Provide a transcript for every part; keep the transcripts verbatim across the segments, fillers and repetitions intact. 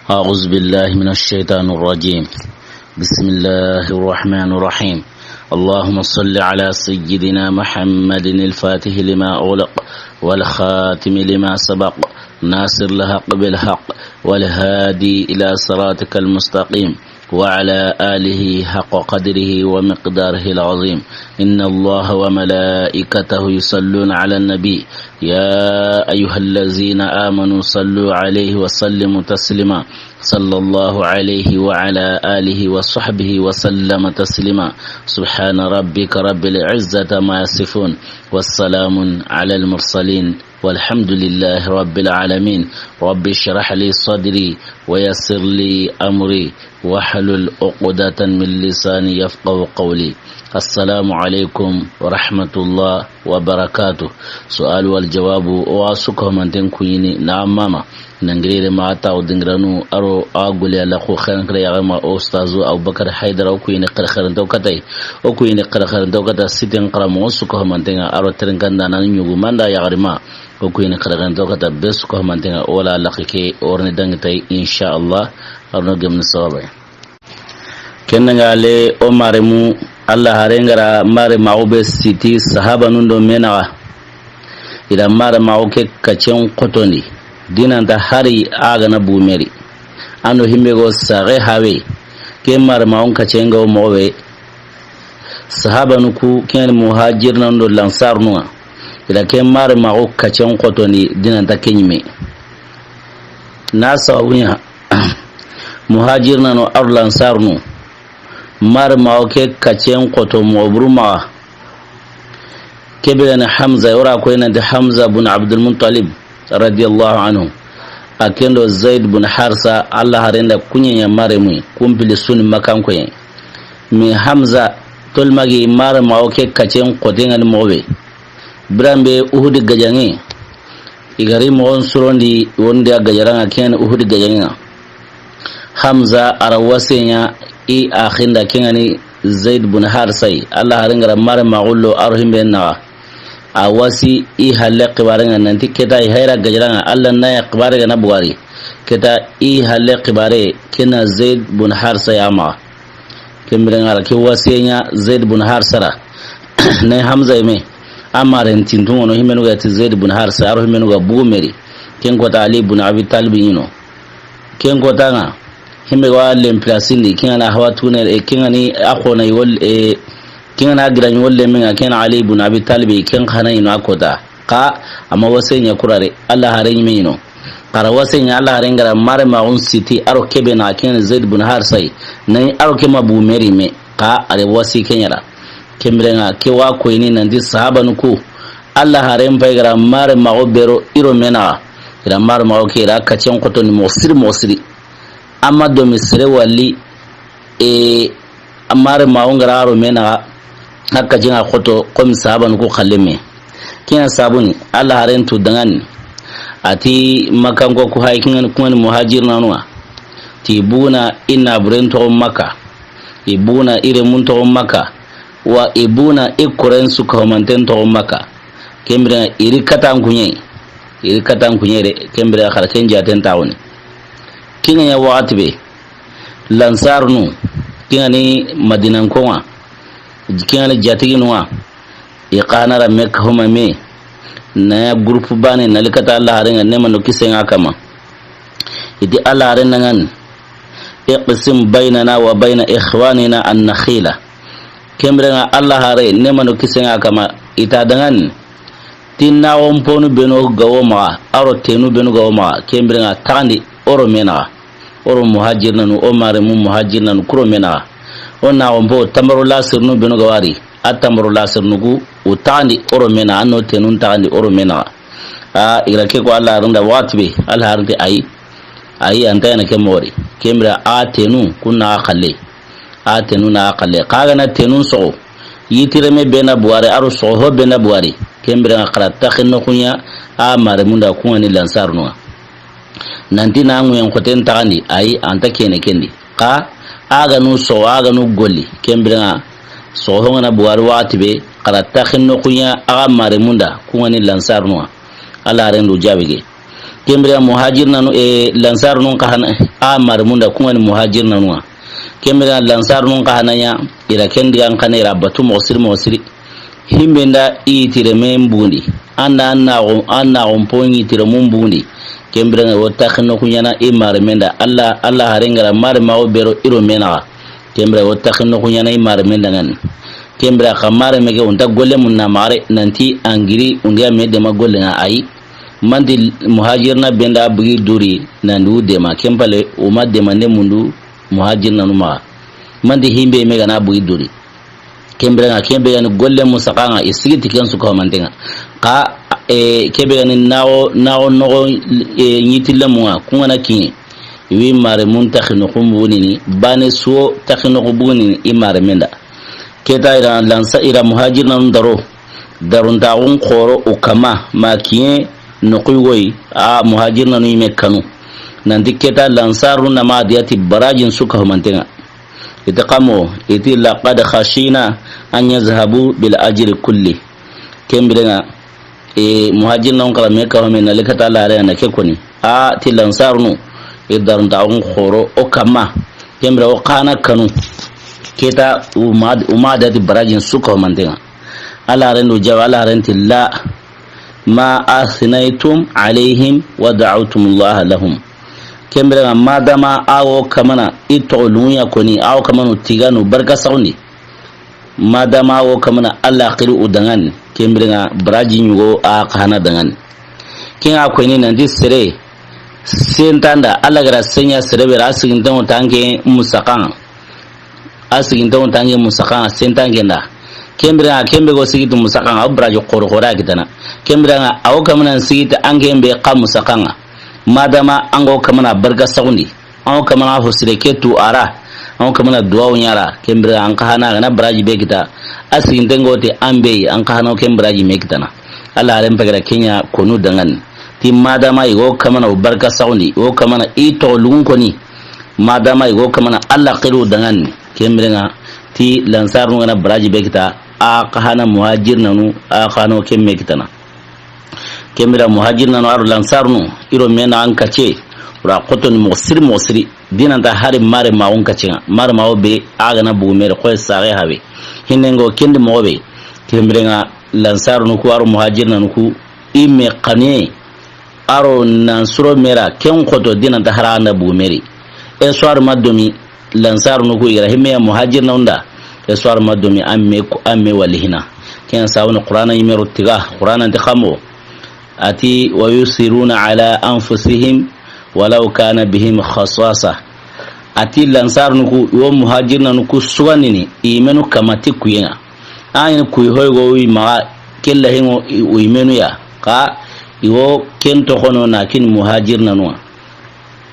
أعوذ بالله من الشيطان الرجيم. بسم الله الرحمن الرحيم. اللهم صل على سيدنا محمد الفاتح لما أغلق والخاتم لما سبق ناصر الحق بالحق والهادي إلى صراطك المستقيم وعلى آله حق قدره ومقداره العظيم. إن الله وملائكته يصلون على النبي، يا أيها الذين آمنوا صلوا عليه وسلموا تسليما. صلى الله عليه وعلى آله وصحبه وسلم تسليما. سبحان ربك رب العزة عما يصفون، والسلام على المرسلين، والحمد لله رب العالمين. رب اشرح لي صدري ويسر لي أمري واحلل عقدة من لساني يفقهوا قولي. السلام عليكم ورحمة الله وبركاته. سؤال والجواب. Wa su ko manten kuyini na mama. Nangirere ma ta o dingiranu aro a gole ala ko xeran kare ya ma o ustazu Abubakar Haydara. O kuyini xeran to katay. O kuyini xeran to kata siten xaramo su ko manten aro teren kanda nan nyugu manda ya garima. O kuyini xeran to kata be su ko manten o la laqike orni dangitay inshallah. Arno gemni sawabay. Ken ŋa le o maremu, Alla haren ga ra maremaxu be siti sahabanun do me naxa. I da maremaxu ke kacen xotondi. Dinanta hari a ga na bumeri. An do himbe go saxe hawe. Ke maremaxun kacen ga wo moxo be. Sahabanu ku ken muhajirnanu do lansarnu ŋa. I da ke maremaxu kacen xotondi dinanta ke ɲime. Na sababu ɲa. Muhajirnanu aro lansarnu. Maremaxu ke kacen xoto moxo buru maxa. Ke be ga ni Hamza, o ra ko i nanti Hamza bun Abdul Muttalib, radiyallahu anhu. A ken do Zaid bun Harsa, Alla haren da kuɲe ɲa maremu, kumpili suni makanko ye. Mi Hamza, tolmagi maremaxu ke kacen xote ŋa ni moxo be. Biran be Uhudi gajaŋe, i ga ri moxon surondi wondi a gajaran ŋa ken Uhudi gajaŋe ŋa. Hamza a ra wasiye ɲa i axinda ken ŋa ni Zaid bun Harsa yi. Alla haren ga ra maremaxu lo aro himbe naxa. A wasi i halle xibare ŋa nanti keta i hayra gajaran ŋa Alla na ya xibare ga na bugari. Keta i halle xibare ken na Zaid bun Harsa ya maxa. Ken biren ŋa a ra ke wasiye ɲa Zaid bun Harsa ra. Ne Hamza yi me. A maren tintu ŋono himenu ga ti Zaid bun Harsa, aro himenu ga bugu meri. Ken kota Ali bun Abi Talib ɲi no. Ken kota ŋa himbe ga len place ndi, ken ŋa na hawa tune, e, ken ŋa ni a xona i wol, e, ken ŋa na giran wolle me ŋa ken Ali bun Abi Talib ken xana ɲi no a kota. Xa a ma wasiye ɲa kurare, Alla haren ɲime ɲi no. Xa a ra wasiye ɲa Alla haren ga ra maremaxun siti aro ke be naxa ken Zaid bun Harsa yi. Nayi aro ke ma bu meri me. Xa a ra wasi ke ɲa ra. Ken biren ŋa ke wa koyini nanti sahabanu ku. Alla haren pay ga ra maremaxu be ro i ro me naxa. I ra maremaxu ke i ra kacen xotondi moxo siri moxo siri. Amma do mi sere wali. E, a maremaxu ga ra aro me naxa, a kacen ŋa xoto, komi sahabanu ku xalle me. Ken ŋa sabuni, Alla haren tu dangani. A ti Makkanko ku hay ken ŋa ni, ku ŋa ni muhajirnanu ŋa. Ti buguna i naburen toxo Makka. I buguna i remun toxo Makka. Wa i buguna i koren su kahumanten toxo Makka. Ken biren ŋa i ri katan kuɲe. I ri katan kuɲe de, ken biren ŋa xa ra ken jaten taxuni. Ken ŋa ɲa waxati be. Lansarnu, ken ŋa ni Madinankon ŋa, ken ŋa ni jatiginu ŋa, i xa na ra me kahuma me, na ya groupe bane na li kata Alla haren ŋa, nemano kisen ŋa kama. I ti Alla haren dangani, iqsim baynana wa bayna ikhwanina an-nakhila. Ken biren ŋa Alla hare, nemano kisen ŋa kama, i ta dangani. Ti naxonponu benu ga wo maxa, aro tenu benu ga wo maxa, ken biren ŋa taxandi o ro me naxa. O ro muhajirnanu, o maremu muhajirnanu ku ro me naxa. O naxonpo tambaro lasirinu benu ga wari, a tambaro lasirinu ku, u taxandi o ro me naxa, a no tenun taxandi o ro me naxa. A, i ra ke ko Alla haren da waxati be, Alla haren ti ayi. Ayi, a nta yana ke moxo ri. Ken biren a tenu, ku na xalle. A tenu na xalle. Xa ga na tenun soxo. Yitireme be na buware, aro soxo ho be na buware. Ken biren ŋa xa ra taxin no kuɲa, a maremunda ku ŋa ni lansarnu ŋa. Nanti na ŋuyen xoten taxandi, ayi, a nta kene kendi. Xa, a ga nu soxo, a ga nu golli. Ken biren ŋa, soxo ho ŋa na buware waxati be, xa ra taxin no kuɲa, a ga maremunda, ku ŋa ni lansarnu ŋa. Alla haren du jaabi ke. Ken bire muhajirnanu, e, lansarunun xa hana, a maaremun da ku ŋa ni muhajirnanu ŋa. Ken bire lansarunun xa hana ɲa, i ra ken digan xanne, i ra batu moxo siri, moxo siri. Himbe nda i yitire men bugundi. An da an naxo, an naxon po yitire mun bugundi. Ken bire ŋa wo taxi noxu ɲaana i maaremen da. Alla, Alla haaren ga ra maarenmaaxu be ro i ro me naxa. Ken bire wo taxi noxu ɲaana i maaremen da ŋa ni. Ken bire xa maareme ke wonta golle mun na maxa re nanti an giri wundi ya me dema golle ŋa ayi. Manti muhajirna be nda bugi duri nan du dema, ken palle o ma demande mundu muhajirnanu maxa. Manti himbe me ga na bugi duri. Ken bire ŋa, ken be ga ni golle musaxa ŋa, i sigi ti ken su ko manten ŋa. Xa, e, ke be ga ni naxo, naxo noxo, e, yitille mun ŋa, ku ŋa na kiɲe. I wi maaremun taxi noxun bugunini, baane su wo taxi noxu bugunini, i maaremen da. Ke ta i ra lansa, i ra muhajirnanu daro. Daruntaxun xoro o kanma, ma kiɲe noxu yogo yi, a muhajirnanu yinme kanu. Nanti ke ta lansarunu na ma diya ti barajin su ka humanten ŋa. I ti xa mo, i ti, "Laqad khashina an yazhabu bil ajri kulli." Ken bire ŋa, e, muhajirnanu xa ra me ka home na le ka ta la re na ke koni. A ti lansarunu, i daruntaxun xoro o kanma. Ken bire o xa na kanu. Ke ta u ma, u ma da ti barajin su ka humanten ŋa. Alla haaren do jawa, Alla haaren ti la. Ma athnaytum alayhim wa da'awtumullaha lahum. Ken bire ŋa madama a wo kanma na i toxo lungu ya koni, a wo kanma na u tiganu barka saxundi. Madama a wo kanma na Alla xiri u da ŋa ni, ken bire ŋa baraji ɲugo a xa hana da ŋa ni. Ken ŋa ko ni nanti sere sentanda Alla ga ra senya sere be ra a siginten ŋo tanke musaxa ŋa. A siginten ŋo tanke musaxa ŋa, sentanke nda. Ken bire ŋa, ken be go sigi ti musaxa ŋa, o baraji xoro xoro a kitana. Ken bire ŋa, a wo kanma na sigi ti an ken be xa musaxa ŋa. Madama an go kanma na barka saxundi. An wo kanma na hosire ke tu a ra. An wo kanma na duwawu ɲa a ra. Ken bire an xa hana ga na baraji be kita. A siginten ŋo ti an be yi, an xa hana ken baraji me kitana. Alla haaren pagara ken ɲa konu da ŋa ni. Ti madama i go kanma na o barka saxundi, i go kanma na i toxo lungun koni. Madama i go kanma na Alla xiri u da ŋa ni, ken bire ŋa ti lansarunu ga na baraji be kita, a xa hana muhajirnanu, a xa hana ken me kitana. Ken bire muhajirnanu a ro lansarunu, i ro me na an kace, o ra xoto ni moxo siri moxo siri, diina nta hari maarenmaaxun kace ŋa, maarenmaaxu be a ga na bugu me re xoy saxe habe. Hinne ŋo ken di moxo be, ken bire ŋa lansarunu ku a ro muhajirnanu ku, i me xaniye, a ro nan suro me ra, ken xoto diina nta hari a na bugu me ri. Histoire ma domi, lansarunu ku i ra himbe ya muhajirnanu da. Histoire ma domi an me, an me wali hina. Ken sabu ni Qur'ana yinme ro tiga, Qur'ana nti xa mo. A ti, "Wa yusiruna ala anfusihim walaw kana bihim khasasa." A ti lansarunu ku, i wo muhajirnanu ku sugandini, i yinmenu kanma ti kuyen ŋa. A yi ni kuyi hoy go wi maxa, kella hingo i, i yinmenu ya. Xa, i wo ken toxono na kini muhajirnanu ŋa.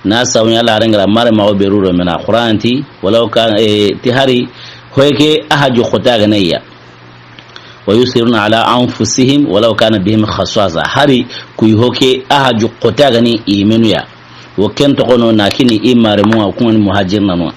Na sabu ɲa Alla haaren ga ra maarenmaaxu be ro i ro me na Qur'ana ti, walaw kana, e, ti hari, hoy ke a haju xota ga na ya. "Wa yusiruna ala anfusihim walaw kana bihim khasasa." Hari kuyi ho ke a haju xota ga ni i yinmenu ya. Wo ken toxono na kini i maarenmu ŋa ku ŋa ni muhajirnanu ŋa.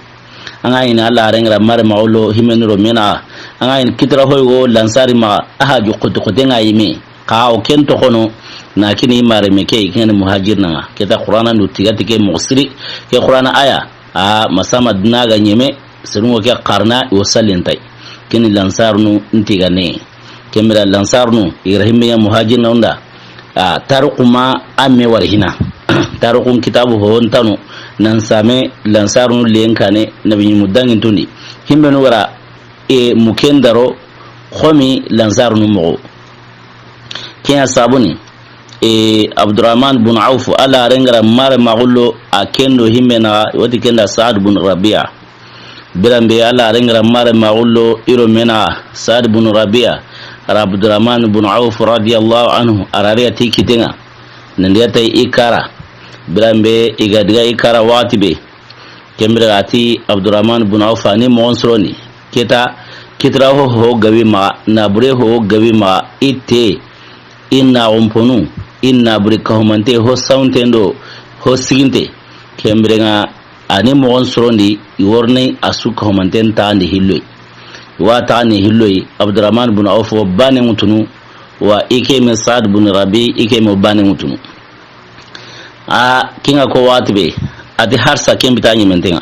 An ga yi ni Alla haaren ga ra maarenmaaxu lo himenu ro me na. An ga yi ni kitira hoy go lansari maxa a haju xoti xoten ŋa yinme. Xa wo ken toxono na kini i maarenme ke, i ken ŋa ni muhajirnanu ŋa. Ke ta Qur'ana ndu tiga ti ke moxo siri. Ke Qur'ana aya. A masama duna ga ɲeme, serun ŋo ke xarana, i wo sallintay. Keni lansarunu nti ga ne. Ken bire lansarunu, i ra himbe ya muhajirnanu da. A, tarixu ma an me wari hina. Tarixun kitabu ho ntanu, nan same lansarunu len kane, nabi ɲimu dangin tundi. Himbenu wara, e, muken daro, xomi lansarunu moxo. Ken ya sabu ni, e, Abdurrahman bun Auf, Alla haaren ga ra maarenmaaxu lo a ken do himbe na, wati ken da Saad bun Rabia. Biranbe Alla haaren ga ra maarenmaaxu lo i ro me na, Saad bun Rabia, a ra Abdurrahman bun Auf radiyallahu anhu, a ra ri a ti kitten ŋa. Nan di a ta i kara. Biranbe i ga diga i kara waxati be. Ken bire a ti Abdurrahman bun Auf a ni moxon sorondi. Ke ta, kitira ho ho gabi maxa, nabure ho ho gabi maxa, i te, i naxunponu, i nabure kahumante, ho sawunten do, ho siginte. Ken bire ŋa, a ni moxon sorondi, i worini a su kahumanten taxandi hilloy. Wa taxandi hilloy, Abdurrahman bun Auf wo baane ŋutunu, wa i ke me Saad bun Rabi, i ke me wo baane ŋutunu. A, ken ŋa ko waxati be, a ti harsa ken bita ɲimentenŋa.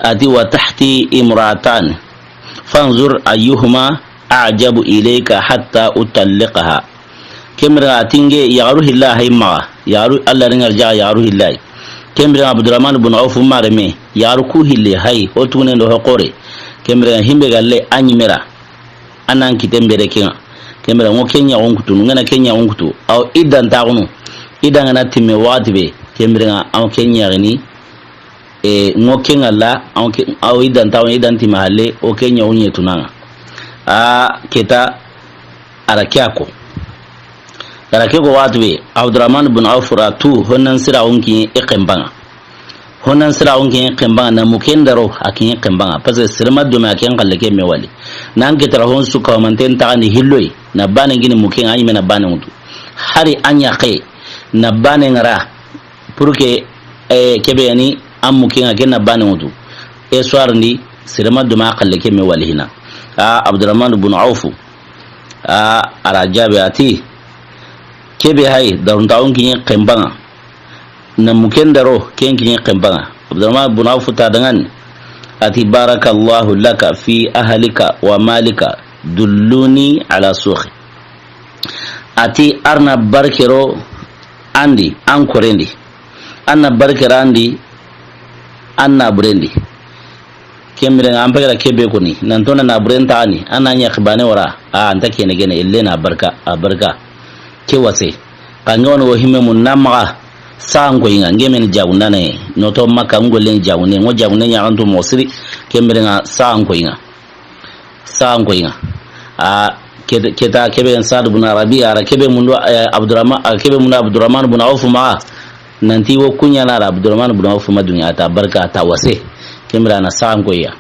A ti, "Wa tahti imra'atan, fanzur ayyuhuma a'jabu ilayka hatta utalliqaha." Ken bire a ti n ke yaxaru hilla hay maxa, yaxaru Alla ri ŋa arjaxa yaxaru hilla hay. Ken bire Abdurrahman bun Awfu mareme, yaxaru ku hille hay, ho tugunen do ho xoore. Ken bire himbe galle a ɲimera. A nan kiten bere ken ŋa. Ken bire ŋo ken ɲaxun kutu, n ga na ken ɲaxun kutu. Aw iddan taxunu. Iddan ga na timme waxati be. Ken bire ŋa aw ken ɲaxini. E, ŋo ken ŋa la, aw ke, aw iddan taxunu, iddan timme halle, o ken ɲaxun ɲetunanŋa. A, keta, a ra ke a ko. A ra ke ko waxati be, Abdurrahman bun Awfu ra tu, honnan sira on ki e xenbanŋa. Honan sira on ken xenbanŋa na muken daro a ken xenbanŋa. Parce que sirma dome a ken xalle ke me wali. Nan ke tara hon su ka manten taxandi hilloy. Na bane ngini muken a ɲime na bane ŋutu. Hari a ɲaxe na bane ŋa ra. Pour que, eh, kebe yani an muken a ken na bane ŋutu. E soir ndi sirma dome a xalle ke me wali hina. A Abdurrahman bun Awfu. A, a ra jabe a ti. Kebe hay, darunta on ken xenbanŋa. Na muken daro, ken kiɲe xenbanŋa. Abdurrahman bun Awfu ta danŋani. A ti, "Barakallahu laka fi ahlika wa malika, dulluni ala suqi." A ti, "Arna barkero andi, an korendi. Arna barkero andi, an naburendi." Ken bire ŋa an pegera kebe koni, nan tona naburen taxani, an na ɲaxi bane wara, a, anta kene gene, elle na barka, a barka. Ke wase. Xa n ga woni wo himme mun na maxa, saxan koyi ŋa, n ke men jagundana ye, noto Makka, n gollen jagunde, ŋo jagunde ɲaxanto moxo siri, ken bire ŋa saxan koyi ŋa. Saxan koyi ŋa. A, keta, keta kebe Saad bun Rabi, a ra kebe mundu, eh, Abdurrahman, a, kebe mundu Abdurrahman bun Awfu maxa, Nanti wo kuɲa na ra Abdurrahman bun Awfu ma duŋe a ta barka a ta wase. Ken bire a na saxan koyi ya.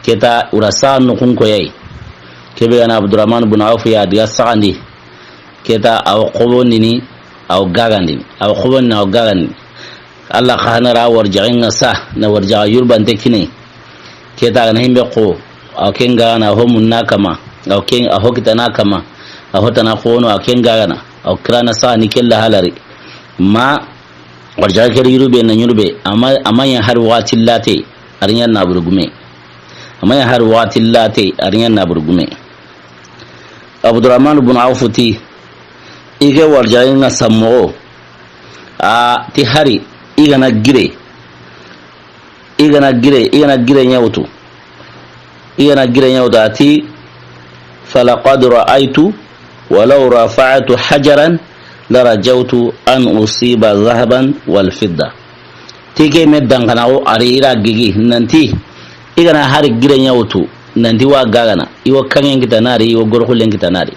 Keta wura saxan noxun koyi ya yi. Kebe ga na Abdurrahman bun Awfu ya diga saxandi. Keta a wo xobondini, a wo gagandini. A wo xobondini, a wo gagandini. Alla xa na ra warjaxen ŋa sa, na warjaxa yurbante kine. Keta a ga na himbe xo, a wo ken gagana, a ho munna kama, a wo ken, a ho kitana kama, a ho tana xono, a wo ken gagana, a wo kirana saxani kella halari. Ma Warjaxa keri yurube na yurube, ama, ama ya hari waxati late, a ri ɲa naburu gume. Ama ya hari waxati late, a ri ɲa naburu gume. Abdurrahman bun Awfu ti, i ke warjaxa ŋa sammoxo, a ti hari, i ga na gire, i ga na gire, i ga na gire ɲa wutu. I ga na gire ɲa wutu a ti, "Falaqad ra'aytu walaw rafa'tu hajaran larajawtu an usiba zahaban wal fidda." Ti ke me dangana wo a ri i ra gigi nanti, i ga na hari gire ɲa wutu nanti wa gagana, i wo kanŋen kita na ri, i wo goroxullen kita na ri.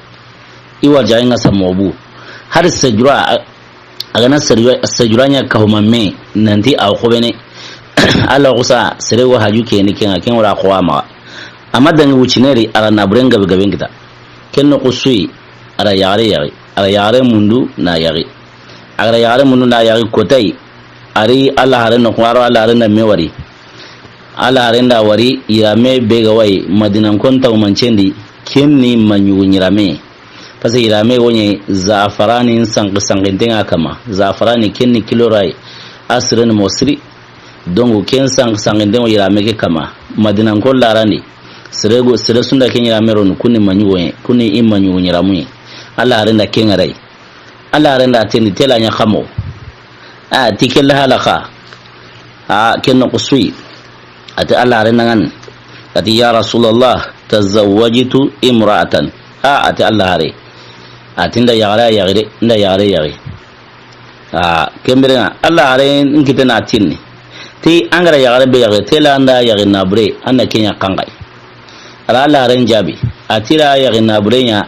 I warjaxa ŋa sammoxo bu. Hari sejura, a ga na sejura, sejura ɲa kahuma me, nanti a wo xobene. Alla xusa, sere wo haju ke ni ken ŋa, ken wara xo a maxa. Ama dangi wucineri, a ra naburen gabe gaben kita. Ken noxu su yi, a ra yaxare yaxi. A ra yaxare mundu na yaxi. A ra yaxare mundu na yaxi kotayi. A ri Alla hare noxu, a ro Alla hare na me wari. Alla hare nda wari, yirame be ga wa yi, Madinankon tawmancendi, ken ni maɲugu ɲirame. Parce que yirame wo ɲi zafarani sanki sankinten ŋa kama. Zafarani ken ni kilo ra yi. A sireni moxo siri. Donc ken sanki sankinten ŋa yirame ke kama. Madinankon larandi. Sere go, sere su nda ken yirame roni, ku ni maɲugo ye, ku ni i maɲugu ɲiramu ye. Alla hare nda ken ŋa ra yi. Alla hare nda a tendi tela ɲa xamo. A ti kella halaka. A ken noxu su yi. A ti Alla hare nda ŋa ni. A ti, "Ya Rasulallah, tazawwajtu imra'atan." A, a ti Alla hare. A ti nda yaxare yaxi de, nda yaxare yaxi. A, ken bire ŋa, Alla hare n kite na tinni. Ti an ga ra yaxare be yaxi, tela nda yaxi nabure, an na ken ɲa kanxayi. A ra Alla hare n jaabi. A ti ra yaxi nabure ɲa,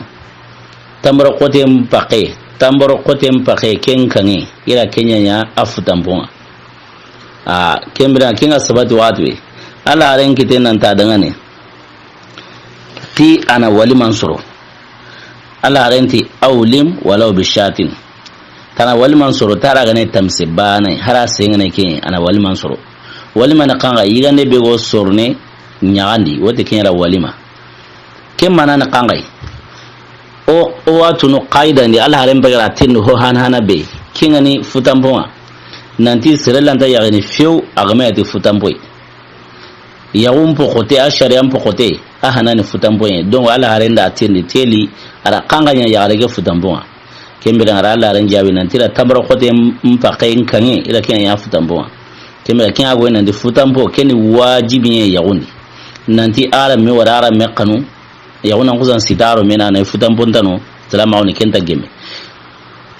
tambaro xoten paxe, tambaro xoten paxe ken kanŋe, i ra ken ɲa ɲa a futanpon ŋa. A, ken bire ŋa, ken ŋa sabati waxati be. Alla hare n kite nan ta dangane. Ti a na waliman soro. Alla hare n ti awlim walaw bi shatin. Tana waliman soro, tara gane tamse bane, hara sengane ke, a na waliman soro. Waliman kanxa, yigande be go sorne, ɲaxandi, wote ken ra walima. Ken mana na kanxay. O, o wa tunu qaida ndi, Alla haren bagara tindu ho han hana be. Ken ŋa ni futanpon ŋa. Nanti sere lanta yaxini few, a ga ma yati futanpoy. Yaxun poxote, a sariyan poxote, a hanani futanpoye. Donc, Alla haren da a tirindi, teli, a ra xanxa ɲa yaxare ke futanpon ŋa. Ken biren ŋa a ra Alla haren jaabi nanti i ra tanbara xote n paxe n kaŋe, i ra ken ɲa futanpon ŋa. Ken biren ŋa ken ŋa goy nanti futanpo, ken ni wajibiye yaxun di. Nanti a ra me wara, a ra me xanu, yaxunan xusan sitaro me na na futanpon tano, salamaxu ni ken ta geme.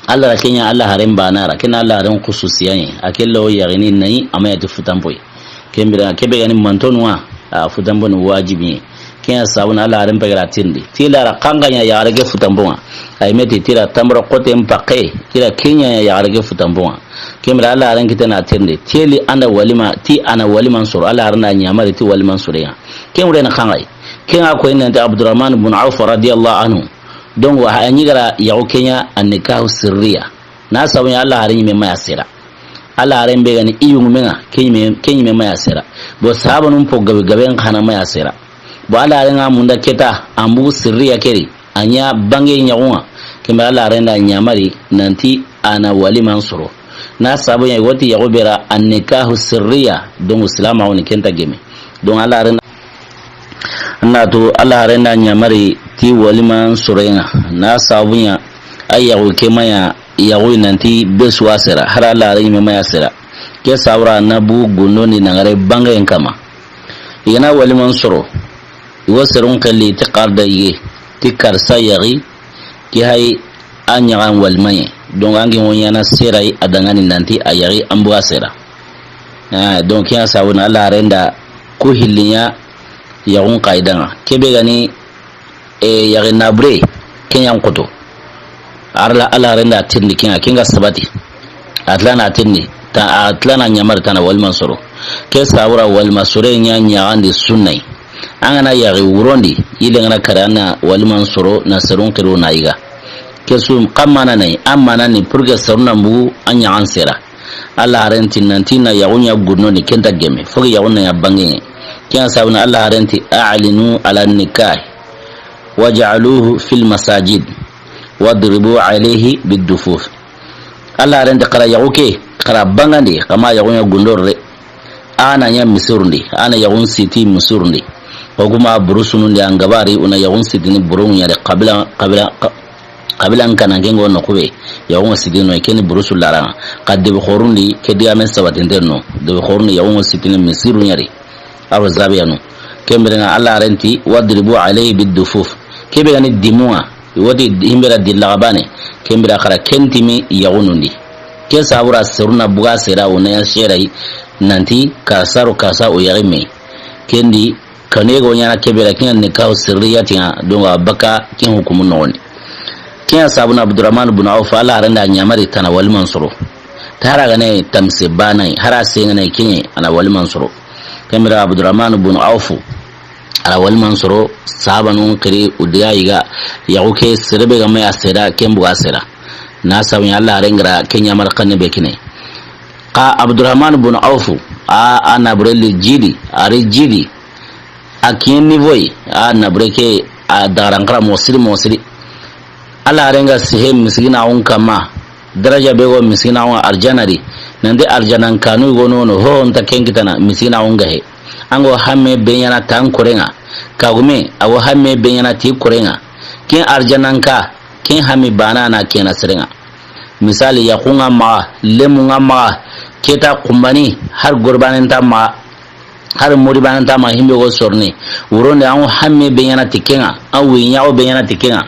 Alla ra ken ɲa, Alla haren bana ra, ken Alla haren xususiyaye, a ke lo yaxini nayi, a ma yati futanpoy. Ken biren ŋa, ke be ga ni mantonu ŋa, a futanpo ni wajibiye. Ken ya sabu na Alla haren pegera tirindi. Tila ra xanxa ɲa yaxare ke futanpon ŋa. Ay meti tira tanbara xote n paxe, tira ken ɲa yaxare ke futanpon ŋa. Ken biren ŋa Alla haren kitana tirindi. Teli an da walima, ti a na waliman soro. Alla haren da ɲamari ti waliman soro ya. Ken wure na xanxay. Ken ŋa ko inna ta Abdurrahman bin Auf radiyallahu anhu. Donc, wa a ɲi gara yaxu ken ɲa an nikahu sirriya. Na sabu ɲa Alla haren ɲi me ma ya sera. Alla haren be ga ni i yungumen ŋa, ken ɲi me, ken ɲi me ma ya sera. Bo sahabanun po gabe gabe n xana ma ya sera. Bo Alla haren ŋa munda keta, an bugu sirriya keri, a ɲa bange yaxun ŋa. Ken biren ŋa Alla haren da ɲamari, nanti a na waliman soro. Na sabu ɲa wati yaxu be ra an nikahu sirriya, donc silamaxu ni ken ta geme. Donc Alla haren N na tu Alla haren da ɲamari ti waliman soroyen ŋa. Na sabu ɲa a yaxu ke ma ya yaxu nanti be su wa sera, hari Alla haren ɲi me ma ya sera. Ke sabu ra na bu gundo ni nangare bangeyen kama. I ga na waliman soro, i wo serun xelli ti xarda yige, ti karsa yaxi, ke hay a ɲaxan walimaye. Donc an ke ŋo ɲana sera yi a dangani nanti a yaxi an buga sera. Eh, donc, ken ya sabu na Alla haren da ku hilli ɲa yaxun xayidan ŋa. Ke be ga ni, eh, yaxi nabure, ken ɲa n xoto. Alla, Alla haren da tirindi ken ŋa, ken ga sabati. A tila na tirindi, ta, a tila na ɲamari ta na waliman soro. Ke sabu ra walima soro ɲa ɲaxandi sunnayi. An ga na yaxi wurondi, yille n ga na kare an na waliman soro na serun xiri wo na yiga. Ke su xa mana nayi, a mana ni pour que serun na bugu a ɲaxan sera. Alla haren ti nanti na yaxun ɲa gundo ni ken ta geme, fo ke yaxun na ɲa bange. Ken ya sabu na Alla haren ti a'linu ala nikah, waj'aluhu fil masajid, wadribu alayhi bid dufuf. Alla haren ti xa ra yaxu ke, xa ra bangandi, xa ma yaxun ɲa gundo re. A na ɲa misirundi, a na yaxun siti misirundi. O kuma burusunundi an gabari, o na yaxun sitini burun ɲa de qabila, qabila, qa-, Qabila n kanan ke ŋo no kube, yaxu ŋo sitini no, ke ni burusu laran ŋa. Xa debe xorundi, ke digamen sabatinte no. Debe xorundi, yaxu ŋo sitini misiru ɲa ri. Aro zabiyanu. Ken biren ŋa Alla haren ti, wadribu alayhi bid dufuf. Ke be ga ni dimun ŋa, i wo ti himbera dillaxa bane. Ken biren xa ra ken timi yaxunundi. Ke sabu ra serun na buga sera, o na ya sera yi, nanti ka saro ka sa o yaxi me. Ken di, Kanu yego ɲana ke be ra, ken ŋa ni nikahu sirriyati ŋa, donc a baka ken hukumu noxon di. Ken ya sabu na Abdurrahman bin Auf, Alla haren da ɲamari ta na waliman soro. Ta hari a ga na tamse bana yi, hari a se ga na ken ɲa, a na waliman soro. Ken biren Abdurrahman bin Auf, a ra waliman soro, sahabanun xiri, o diga yiga, yaxu ke sere be ga ma ya sera, ken buga sera. Na sabu ɲa Alla haren ga ra ken ɲamari xanne be kine. Xa Abdurrahman bin Auf, a, a nabure li jidi, a ri jidi, a kiyen niveau yi, a nabure ke, a dagaran xara moxo siri, moxo siri. Alla haren ga sihe misiginaxun kama, daraja be go misiginaxun ŋa arjana di, nanti arjanan kanu go nono, ho nta ken kitana misiginaxun ga he. An go hamme be ɲana tan koren ŋa, kagume, a go hamme be ɲana ti koren ŋa. Ken arjanan ka, ken hami bana na kena seren ŋa. Misali, yaxun ŋa maxa, lemun ŋa maxa, keta xumbane, hari gorbanen nta maxa, hari moribanen nta maxa, himbe go sorne. Wuronde, an hamme be ɲana ti ken ŋa, an wi ɲaxo be ɲana ti ken ŋa.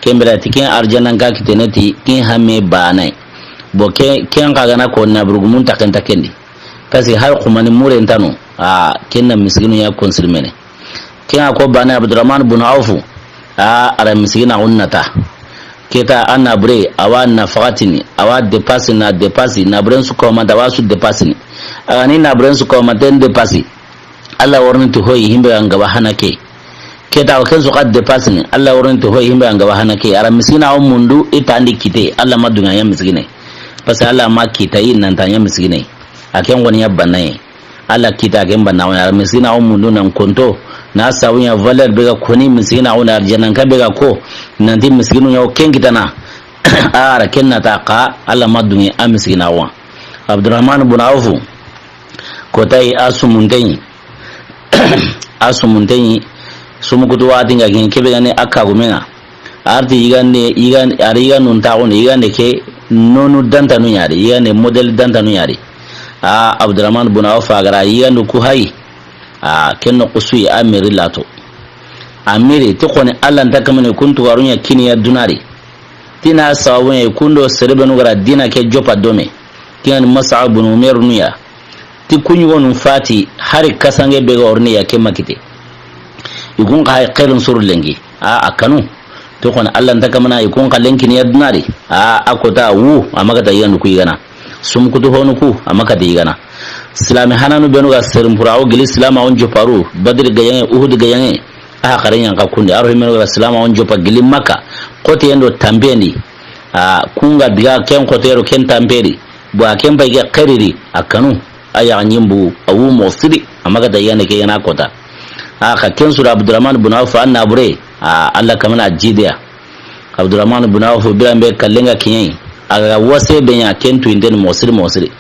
Ken biren ti ken arjanan ka kitene ti ken hamme bana yi. Bon, ke, ken xa ga na ko na burugumun ta ken ta ken di. Parce que hari xumbane mure nta no, a, ken na miskinu ya concerné mene. Ken ŋa ko bane Abdurrahman bin Auf, a, a ra miskinaxun nata. Keta a nabure, a wa nafaxatini, a wa dépasse na dépasse, naburen su komanta, a wa su dépasseni. A ga ni naburen su komanten dépasse, Alla worini ti hoyi himbe ga n gaba hana ke. Keta a wa ken su xa dépasseni, Alla worini ti hoyi himbe ga n gaba hana ke. A ra miskinaxun mundu, i tandi kite, Alla ma duŋa ya miskine. Parce que Alla ma kita i nanta ya miskine. A ken goni ya banaye. Alla kita ken banna, o na miskinaxu mundu nan konto, na sabu ɲa valeur be ga koni miskinaxu na arjanan ka be ga ko, nanti miskinu ɲa o ken kitana. A ra ken nata xa, Alla ma duŋe a miskinaxu ŋa. Abdurahman bun Awfu, kota yi a sumunten yi. A sumunten yi, sumukutu waxati nga ken, kebe ga ni a kagumen ŋa. Arti yigande, yigan-, ari yigandun taxundi, yigande ke nonu dantanu ɲa di, yigande modèle dantanu ɲa di. A, Abdurahman bun Awfu a ga ra yigandu ku hayi. A, ken noxu su yi a miri lato. A miri, ti xoni Alla nta kamane kun tugarun ɲa kini ya duna di. Ti na sababu ɲa kundo sere benu ga ra dina ke joppa dome. Ken ga ni Mus'ab bun Umair nu ya. Ti ku ɲugonu fati, hari kasange be ga o rini ya ke ma kite. I kun xa hay xeerin suru lenki. A, a kanu. Ti xoni Alla nta kamana i kun xa lenkini ya duna di. A, a kota wu, a ma kata yigandu ku yigana. Sumukutu honu ku, a ma kata yigana. Silami hananu benu ga serin pura, o gili silamaxun jopparu, Badri gajaŋe, Uhud gajaŋe. A, xare ɲa n xa kundi. A ro himenu ga ra silamaxun joppa gili Makka. Xoteyen do tanpen di. A, kun ga diga ken xoteyen do ken tanpen di. Bo a ken pay ke xeeri di, a kanu, a yaxa ɲimbu, a wu moxo siri, a ma kata yigande ke yigana kota. A, xa ken sura Abdurahman bun Awfu a nabure, a, Alla kamana a jidiya. Abdurahman bun Awfu biran be kallen ga kiɲe yi, a ga wase be ɲa ken tuyinten moxo siri, moxo siri.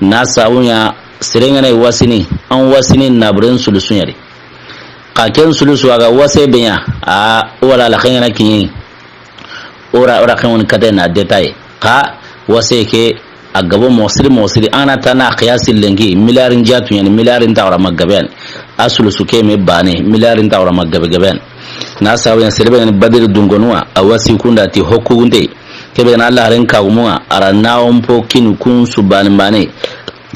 Na sabu ɲa, sere nga na wasini, an wasini naburen sulusu ɲa di. Xa ken sulusu a ga wase be ɲa, a, wala la xengana kiɲe yi. Ora, ora xewon kate na détail. Xa, wase ke, a gabo moxo siri, moxo siri. An ga na ta na xiyasi lenki, milliard n jatu ɲa ni, milliard nta wara ma gabe ya ni. A sulusu ke me bane, milliard nta wara ma gabe gabe ya ni. Na sabu ɲa sere be ga ni Badri dunkonuwa, a wasi kunda ti hokku gunte. Kebe ga na Alla haren kagumun ŋa, a ra na on po kinu kun su bane bane.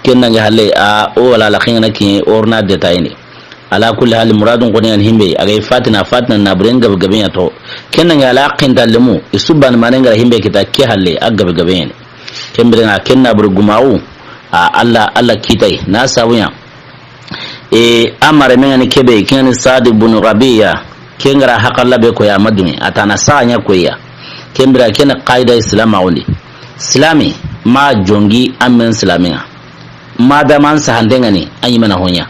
Ken nange halle, a, o wala la xengana kiɲe, or na détail ni. Ala kulli hal, muradun xoni yan himbe, a ga yi fatina, fatina naburen gabe gabe ɲa to. Ken nange ala xinta lemu, i su bane mane nga ra himbe kita ke halle, a gabe gabe ɲa ni. Ken biren ŋa ken nabure gumaxu, a, Alla, Alla kitay, na sabu ɲa. E, a mareme nga ni kebe, ken nga ni Saad bun Rabiya, ken ga ra haxalla be ko ya ma dunŋe, a ta na saxa ɲa ko ya. Ken bira ken qaida silamaxun di. Silami, ma jongi a men silami ŋa. Madama an sahante nga ni, a ɲi mena hoɲa.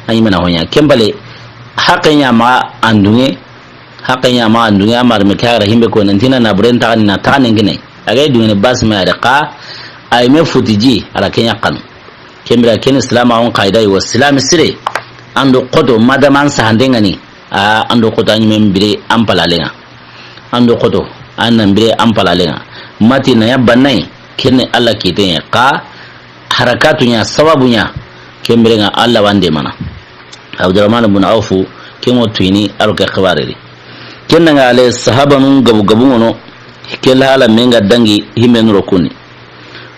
A ɲi mena hoɲa. Ken bale, haqe ɲa ma an dunŋe, haqe ɲa ma an dunŋe, a mareme ke a ga ra himbe ko nan ti na naburen taxani na taxanen kine. A ga yi dunŋe ni basi ma ya de xa, a yi me futi ji, a ra ken ɲa xanu. Ken bira ken silamaxun qaida yi wa silami sire. An do xoto, madama an sahante nga ni, a, an do xoto a ɲi me n bire an palalen ŋa. An do xoto, an na n bire an palalen ŋa. Mati na ya bannayi, ken ni Alla kiten ŋa. Xa, harakatu ɲa, sababu ɲa, ken biren ŋa Alla wande mana. Abdurahman bun Awfu, ken ŋo tuyini, a ro ke xibare di. Ken nange ale sahabanun gabu gabu ŋono, ke la hala men ga dangi, himenu ro kuni.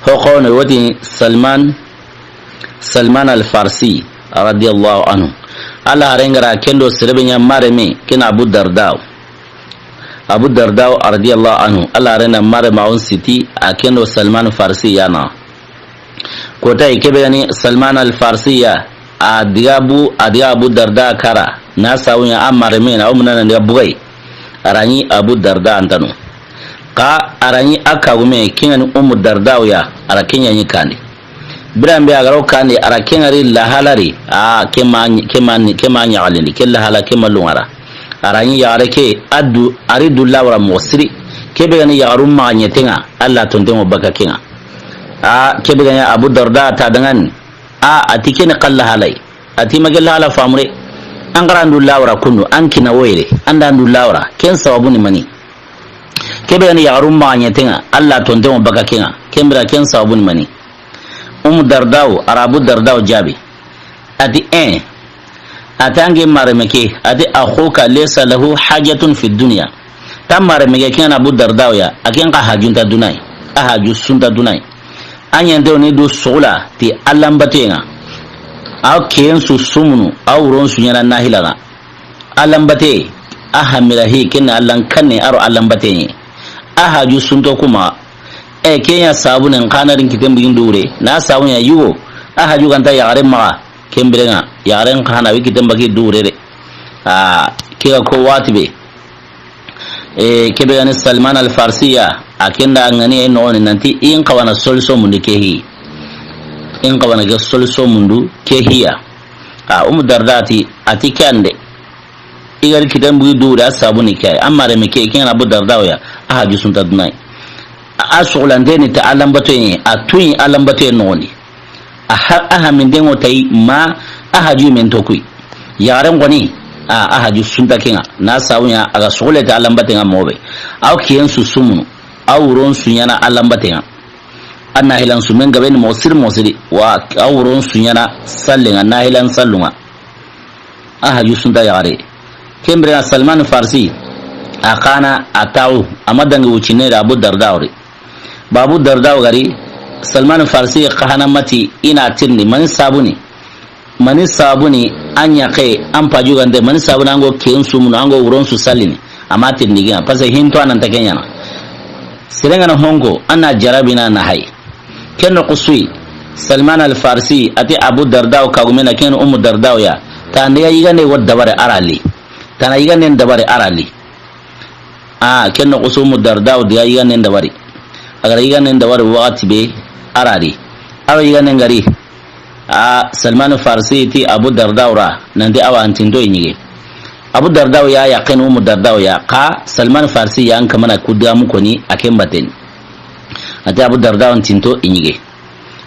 Ho xawne woti Salman, Salman al-Farsi, radiyallahu anhu. Alla haren ga ra ken do sere be ɲa mareme, ken Abu Darda. Abu Darda radiyallahu anhu, Alla haren na maremaxun siti, a ken do Salman Farsi ya na. Kota yi kebe ga ni Salman al-Farsi ya, a diga bu, a diga Abu Darda kara, na sabu ɲa a mareme na, o muna na diga bugay. A ra ɲi Abu Darda antanu. Xa a ra ɲi a kagume, ken nga ni Ummu Darda ya, a ra ken ɲa ɲi kandi. Biran be a ga ro kandi, a ra ken ŋa ri lahala ri, a, ke ma, ke ma, ke ma ɲaxalindi, ke lahala, ke ma lunŋa ra. A ra ɲi yaxare ke, a du, a ri du lawara moxo siri. Kebe ga ni yaxaru maxa ɲeten ŋa, Alla tonten ŋo baka ken ŋa. A, kebe ga ni Abu Darda ta dangan, a, a ti ken ni xa lahalay. A ti ma ke lahala famure. An ga ra an du lawara kundu, an kina woyre, an da an du lawara. Ken sababu ni mani. Kebe ga ni yaxaru maxa ɲeten ŋa, Alla tonten ŋo baka ken ŋa. Ken bira ken sababu ni mani. Umu Dardaw, Arabu Dardaw jaabi. A ti, eh. A ti an ke mareme ke, a ti, "Akhuka laysa lahu hajatun fi dunya." Ta mareme ke, ken Abu Dardaw ya, a ken xa hajunta dunay. A haju sunta dunay. A ɲante woni du sugula ti Alla n baten ŋa. A ken su sumunu, a wuron su ɲana nahila ŋa. Alla n bate, a hamira hi, ken Alla n kanne, a ro Alla n bate ɲi. A haju sunto kuma, e, ken ya sabu ne n xa na ri n kiten bugin dure, na sabu ɲa yugo, a haju ganta yaxare maxa, ken biren ŋa, yaxare n xa na wi kiten bagi dure de. A, ke ga ko wati be. E, kebe ga ni Salman al Farsi ya, a ken da ŋani e noxoni nanti, in xawana solution mundu ke hi. In xawana ke solution mundu ke hi ya. A, Umu Darda ti, a ti ke ande. I ga ri kiten bugi du da sabu ni ke. Amma re me ke, ken Abu Darda ya. A haju sunta dunay. A, a suxulante ni ta Alla n batoye, a tu yi Alla n batoye noxon di. A ha-, a haminten ŋo ta yi ma a haju men to kuyi. Yaxaren xoni, a, a haju sunta ke ŋa. Na sabu ɲa, a ga suxule ta Alla n baten ŋa moxo be. A wa kiyen su sumunu, a wa wuron su ɲaana Alla n baten ŋa. A nahilan su men gabe ni moxo siri moxo siri, wa a wuron su ɲaana sallen ŋa, nahilan sallun ŋa. A haju sunta yaxare. Ken biren ŋa Salman Farsi, a xa na a taxu, a ma dangi wucine da Abu Darda wori. Ba Abu Darda gari, Salman Farsi xa hana mati i na tirindi, mani sabu ni. Mani sabu ni an ɲaxe, an paju gande, mani sabu ni an go ken sumunu, an go wuron su sallini. A ma tirindi gina, parce que hinto a na nta ke ɲaana. Seren ga na honko, a na jarabi na na hay. Ken noxu su yi, Salman Al Farsi, a ti Abu Darda kagumen na, ken Umu Darda ya. Ta n diga yigande wo dabari a ra li. Ta na yigande dabari a ra li. A, ken noxu su Umu Darda diga yiganden dabari. A ga ra yiganden dabari waxati be, a ra ri. A wa yiganden gari. A, Salman Farsi ti Abu Darda ra, nanti awa an tinto i ɲige. Abu Darda ya, yaqen Umu Darda ya, xa Salman Farsi ya n kamana ku digamu koni a ken baten. A ti Abu Darda an tinto i ɲige.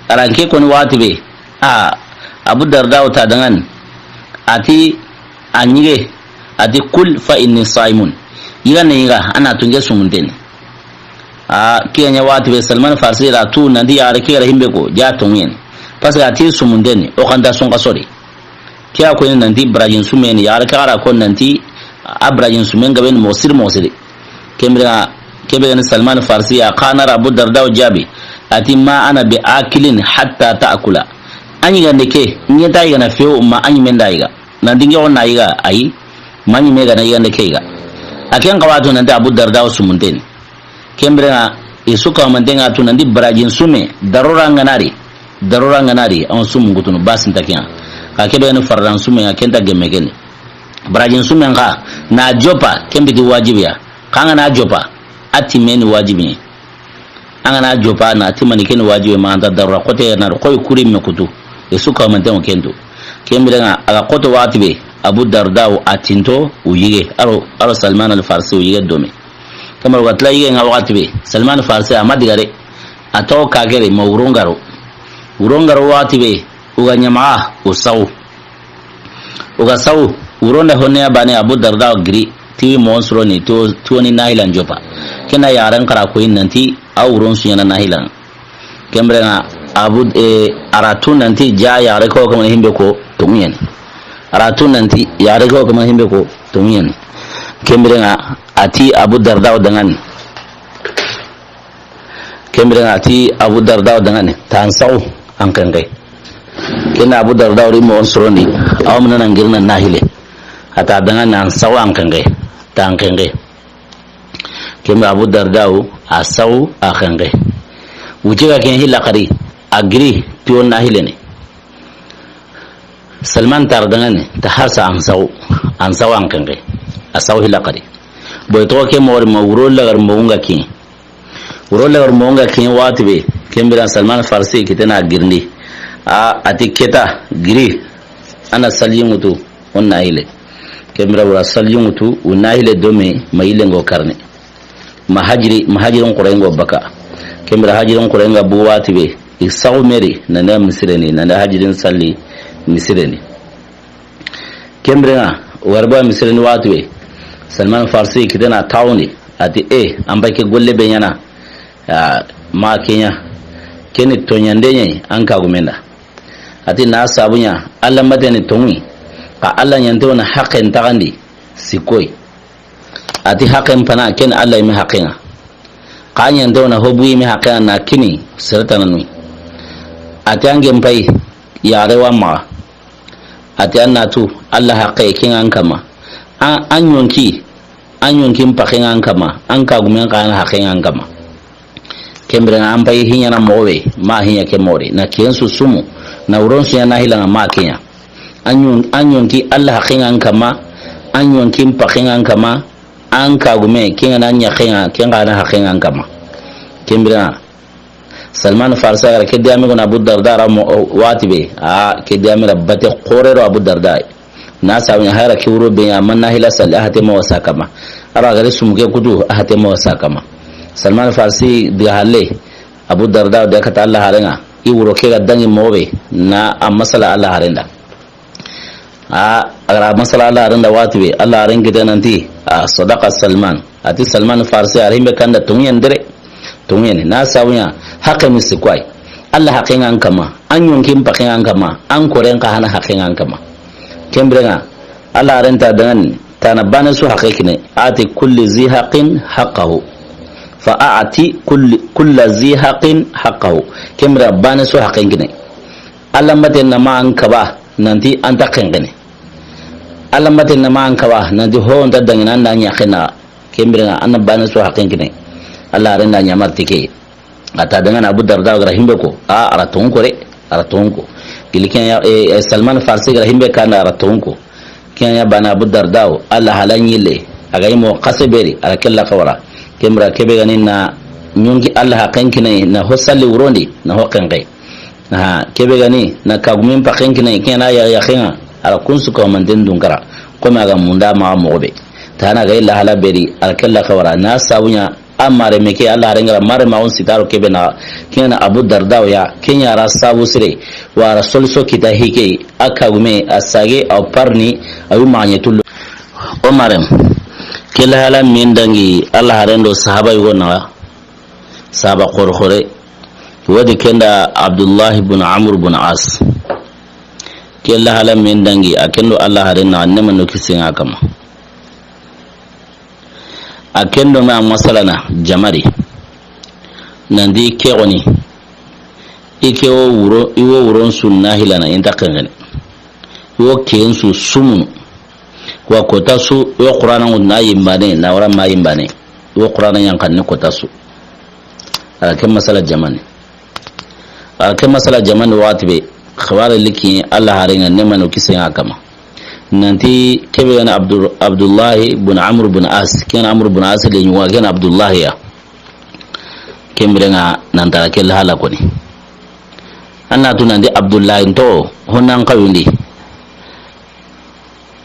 A ra n ke koni waxati be, a, Abu Darda ta dangan. A ti, a ɲige, a ti, "Kul fa inni saimun." Yiga ne yiga, a na tu n ke sumunten ni. A, ke ɲa waxati be Salman Farsi ra tu nanti yaxare ke ra himbe ko, ja tonŋen. Parce que a ti sumunten ni, o xa nta sunka sori. Ke a ko ni nanti barajin sumen ni, yaxare ke a ra ko nanti, a barajin sumen gabe ni moxo siri moxo siri. Ken biren ŋa, ke be ga ni Salman Farsi ya, xa na ra Abu Darda jaabi. A ti, "Ma ana bi akilin hatta ta'kula." A ɲigande ke, n ke nta yigana fewu ma a ɲimen da yiga. Nanti n ke xo na yiga, ayi. Ma ɲime ga na yigande ke yiga. A ken xa wa tu nanti Abu Darda sumunten ni. Ken biren ŋa, i su kamanten ŋa tu nanti barajin sume, darura n ga na ri. Darura n ga na ri, an sumun kutunu, basi nta ke ŋa. Xa ke be ga ni fardan sume, a ken nta gemme ken ni. Barajin sumen xa, na joppa, ken biti wajibi ya. Xa an ga na joppa, a timme ni wajibi ni. An ga na joppa, na timmani ken ni wajibi, ma an ta darura, xote na ri, xoy kuri me kutu. I su kamanten ŋo ken tu. Ken biren ŋa, a ga xoto waxati be, Abu Darda a tinto, u yige, a ro, a ro Salman Al Farsi u yige dome. Kamar wa tla yige ŋa waxati be, Salman Farsi a ma digare, a tawo kagere, ma wuron ga ro. Wuron ga ro waxati be, u ga ɲama, u saw. U ga saw, wuron da honne ya bane Abu Darda giri, tiwi moxon suro ni, to, to ni nahilan joppa. Ken na yaxaren xa ra ko yi nanti, a wuron su ɲaana nahilan. Ken biren ŋa, Abu, e, a ra tu nanti ja yaxare ko kamana himbe ko, tonŋen ni. A ra tu nanti, yaxare ko kamana himbe ko, tonŋen ni. Ken biren ŋa, a ti Abu Darda dangan ni. Ken biren ŋa a ti Abu Darda dangan ni, ta an saw an xenxe. Ken na Abu Darda ri moxon suro ni, a wa muna na n girina nahile. A ta dangan ni an saw an xenxe, ta an xenxe. Ken biren Abu Darda a saw a xenxe. Wuce ga ken hilla xari, a giri, ti wo nahile ni. Salman ta ra dangan ni, ta harsa an saw, an saw an xenxe. A saw hilla xari. Boy to ke moxo ri ma wuro lagar moxo ŋa kin. Wuro lagar moxo ŋa kin waxati be, ken biren Salman Farsi kitena girindi. A, a ti ke ta, giri, a na salyi ŋutu, o nahile. Ken biren wura salyi ŋutu, u nahile dome, ma yille ŋo karne. Ma hajiri, ma hajirin xore ŋo baka. Ken biren hajirin xore ŋa bu waxati be, i saxu me ri, na nda misire ni, na nda hajirin salli misire ni. Ken biren ŋa, wari ba misire ni waxati be, Salman Farsi kitena tawundi, a ti, e, an ba ke golle be ɲaana, a, ma ke ɲa, ken ni toɲande ɲa yi, an kagumen da. A ti na sabu ɲa, Alla n baten ni tonŋu yi, xa Alla ɲante wo na haqqen taxandi, sikko yi. A ti haqqen pana, ken Alla yinme haqqen ŋa. Xa ɲante wo na hobu yinme haqqen ŋa na kini, sere tananu yi. A ti an gen pay, yaxare wa maxa. A ti an na tu, Alla haqqe, ken ŋa an kanma. An, an ɲonki, an ɲonkin paxen ŋa an kanma, an kagumen xa an haqqen ŋa an kanma. Ken biren ŋa an pay hiɲana moxo be, ma hiɲa ke moxo ri. Na ken su sumu, na wuron su ɲa nahilan ŋa ma ke ɲa. An ɲon-, an ɲonki Alla haqqen ŋa an kanma, an ɲonkin paxen ŋa an kanma, an kagume, ken ŋa na ɲaxen ŋa, ken ŋa na haqqen ŋa an kanma. Ken biren ŋa, Salman Farsi a ga ra ke diyame ko na Abu Darda ra mo-, waxati be, a, ke diyame ra bate xore ro Abu Darda. Na sabu ɲa hara ke wuro be ɲa, a ma nahila salli, a hate ma wasa kanma. A ra ga ri sumu ke kutu, a hate ma wasa kanma. Salman Farsi diga halle, Abu Darda de kata Alla haren ŋa, i wuro ke ga dangi moxo be, na a masala Alla haren da. A, a ga ra masala Alla haren da waxati be, Alla haren kita nanti, a, sadaqa Salman. A ti Salman Farsi a ri himbe kanda tonŋu yan dere. Tonŋu yan ni, na sabu ɲa, haqqe ni sikku wa yi. Alla haqqe ŋa an kama, an ɲonkin paqqe ŋa an kama, an koren xa hana haqqe ŋa an kama. Ken biren ŋa, Alla haren ta dangan, tana bane su haqqe kine, ati kulli zi haqqin haqqahu. Fa a'ti kulli, kulla zi haqqin haqqahu. Ken biren bane su haqqe kine. Alla mate na ma an kaba, nanti an ta xenqene. Alla mate na ma an kaba, nanti ho nta dangina an da ɲaxena. Ken biren ŋa, an na bane su haqqe kine. Alla haren da ɲamari ti ke. A ta dangan Abu Darda ga ra himbe ko. A, a ra tonŋu ko re. A ra tonŋu ko. Gili ken ya, e, e, Salman Farsi ga ra himbe kanda a ra tonŋu ko. Ken ya bana Abu Darda o, Alla hala ɲille. A ga yi mo xase beri, a ra kella xawara. Ken biren kebe ga ni na ɲonki Alla haqqen kine, na ho salli wurondi, na ho xenqe. Ha, kebe ga ni, na kagumin paqqen kine, ken na ya, yaxen ŋa, a ra kun su ko manten dunkara. Kome a ga munda ma moxo be. Tana ga illa hala beri, a ra kella xawara, na sabu ɲa, a mare me ke, Alla haren ga ra mare ma on sitaro kebe na, ken na Abu Darda o ya, ken ya ra sabu sire, wa ra solso kita hike, a kagume, a sage, a parni, a yu maɲe tullo. O marem, kella hala min dangi, Alla haren do sahaba yugo na, sahaba xore xore, wadi kenda Abdullah ibn Amr ibn As. Kella hala min dangi, a kendo Alla haren na, nema no kisi ŋa kama. A kendo ma masalana, jamari. Nandi ke goni. I ke wo wuro, i wo wuron su na hilana, i nta xenqene. I wo ken su sumunu. Wa kota su, i wo Qur'ana ŋut na yimbane, na wara ma yimbane. I wo Qur'ana ɲanxanni kota su. A ke masala jamani. A ke masala jamani waxati be, xibare liki Alla haren ŋa, nema no kisi ŋa kama. Nanti kebe ga na Abdul-, Abdullahi bun Amr bun As, ken Amr bun As le ɲuwa, ken Abdullahi ya. Ken biren ŋa nan tara kella hala koni. An na tu nanti Abdullahi nto, honnan kawindi.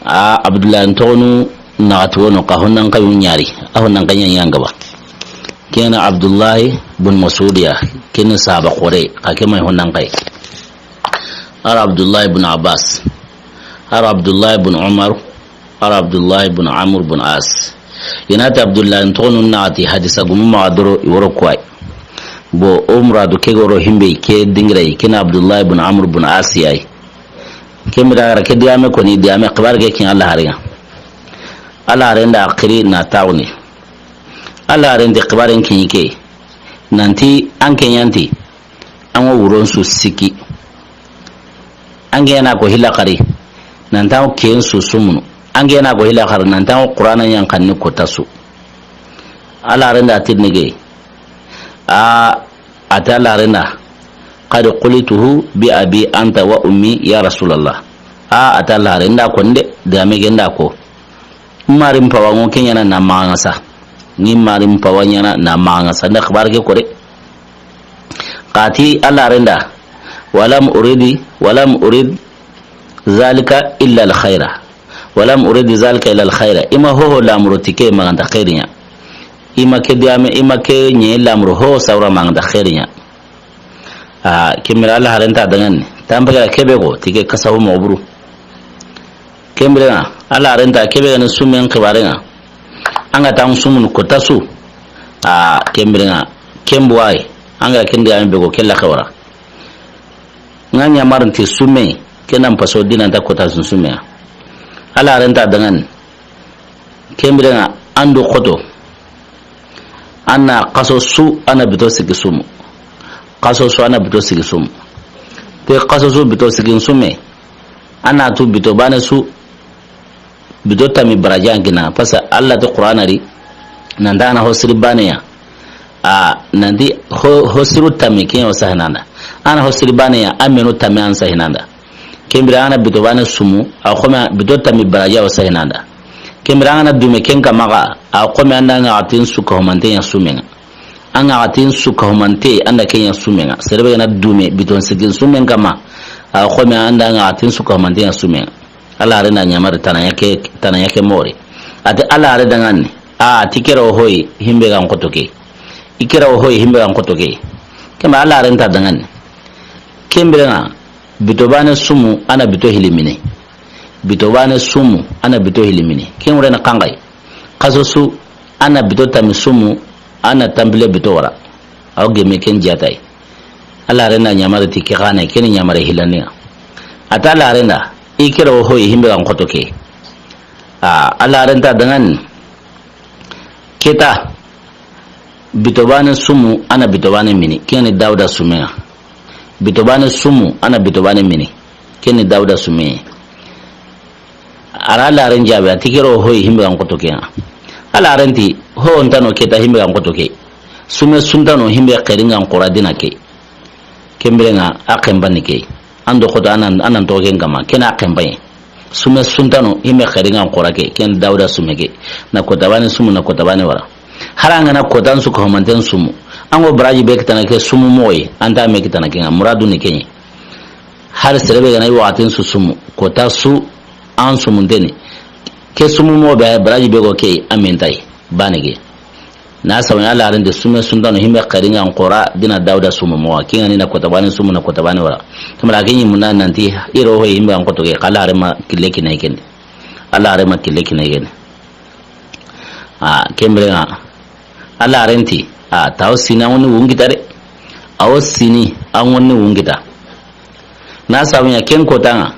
A Abdullahi ntoxonu naxati wono xa honnan kayu ɲari, a honnan kaɲa ɲangaba. Kena Abdullahi bun Masudiya, kena sahaba xore, xa ke may honnan kay. Ara Abdullahi bun Abbas, ara Abdullahi bun Umar, ara Abdullahi bun Amr bun As. Inati Abdullahi ntoxonu naxati hadisa gumu maxa doro i woro kuway. Bo o muradu ke goro himbe ke dingiray, kena Abdullahi bun Amr bun As yay. Ken bira gara ke digame koni, digame xibar ke kin Alla haren ŋa. Alla haren da xiri na tawni. Alla haren de xibaren kin ke. Nanti an ke ɲanti. An wo wuron su siki. An ke na ko hila xari. Nanti an ken su sumunu. An ke na ko hila xari. Nanti an wo Qur'ana ɲanxanni kota su. Alla haren da tirnige. A Ata Alla haren da, "Qad qultuhu bi abi anta wa ummi ya Rasulallah." A, ata Alla haren da ko nde, digame ke nda ko. Marin pawa ŋo ke ɲana na maxa ŋa sa. Ni marin pawa ɲana na maxa ŋa sa. Nda xibar ke kore. Xati Alla haren da, "Walam uridi, walam urid zalika illa al khaira. Walam urid zalika illa al khaira." I ma hoho lamuro ti ke maxa nta xeeri ɲa. I ma ke digame, i ma ke ɲe lamuro ho sawra maxa nta xeeri ɲa. A, ken bira Alla haren ta dangan ni. Tanpegera kebe ko, ti ke kasahu moxo buru. Ken bira Alla haren ta kebe ga ni sumen xibaren ŋa. An ga tan sumun kota su. A, ken bira ken buway. An ga ken digame be ko kella xawara. Nga ɲamarin ti sume, ke nan paso dina nta kota sun sume ya. Alla haren ta dangan. Ken bira ŋa an do xoto. An na xaso su, an na bito sigi sumu. Xaso su, an na bito sigi sumu. Te xaso su bito sigi sume. An na tu bito bane su. Bito tami barajan kina. Parce que Alla ti Qur'ana di. Nanta an na ho siri bane ya. A, nanti ho, ho siru tami ken o sahinanda. An na ho siri bane ya, an menu tami an sahinanda. Ken bira an na bito bane sumu, a xo me bito tami baraja o sahinanda. Ken bira an na dume ken kama ga, a xo me an da ŋa tin suka humante ya sumen ŋa. An ŋa tin suka humante an da ken ya sumen ŋa. Serebe na dume bito sigin sumen kama, a xo me an da ŋa tin suka humante ya sumen ŋa. Alla haren da ɲamari tana ya ke, tana ya ke mori. Ati Alla haren dangan ni. A, ti kero hoy, himbe gan xoto ke. I kira wo hoyi himbe ga n xoto ke. Ken ba Alla haaren nta dangani. Ken biren ŋa, bito baane sumu, a na bito hilli mini. Bito baane sumu, a na bito hilli mini. Ken wure na kanŋa yi. Xaso su, a na bito tanmi sumu, a na tanpille bito wara. Awa gemme ken jaata yi. Alla haaren na ɲaamari ti ke xa na yi, ken ni ɲaamari hillandi ŋa. A ti Alla haaren da, i kira wo hoyi himbe ga n xoto ke. A, Alla haaren nta dangani. Ke ta, bito baane sumu, a na bito baane mini. Ken ni Dawuda sumen ŋa. Bito baane sumu, a na bito baane mini. Ken ni Dawuda sumen ŋa. A ra Alla haaren jaabi, a ti kira wo hoyi himbe ga n xoto ke ŋa. Alla haaren ti, ho nta no ke ta himbe ga n xoto ke. Sume su nta no himbe xeeri ga n xoora dina ke. Ken biren ŋa, a xenpani ke. An do xoto, a na, a na n toxo ken kanma, ken na a xenpa yi. Sume su nta no, himbe xeeri ga n xoora ke, ken Dawuda sume ke. Na koota baane sumu, na koota baane wara. Hari an ga na kootan su ko homanten sumu. An ŋa baraaji be kitana ke sumu moxo yi, an nta me kitana ke ŋa, muraadu ni ken ɲi. Hari sere be ga na i waxatin su sumu, koota su an sumunten ni. Ke sumu moxo be, baraaji be go ke, a me nta yi, baane ke. Na sabu ɲa Alla haaren ti sume su nta no himbe xeeri ga n xoora dina Dawuda sumu moxo, ken ŋa ni na koota baane sumu na koota baane wara. Ken biren ŋa ke ɲi munda nanti i ro hoyi himbe ga n xoto ke, xa Alla haaren ma kille kini a yi ken di. Alla haaren ma kille kini a yi ken di. A, ken biren ŋa, Alla haaren ti, a, ta wo sini an ŋa ni wun kita de. A wo sini an ŋa ni wun kita. Na sabu ɲa ken kootan ŋa,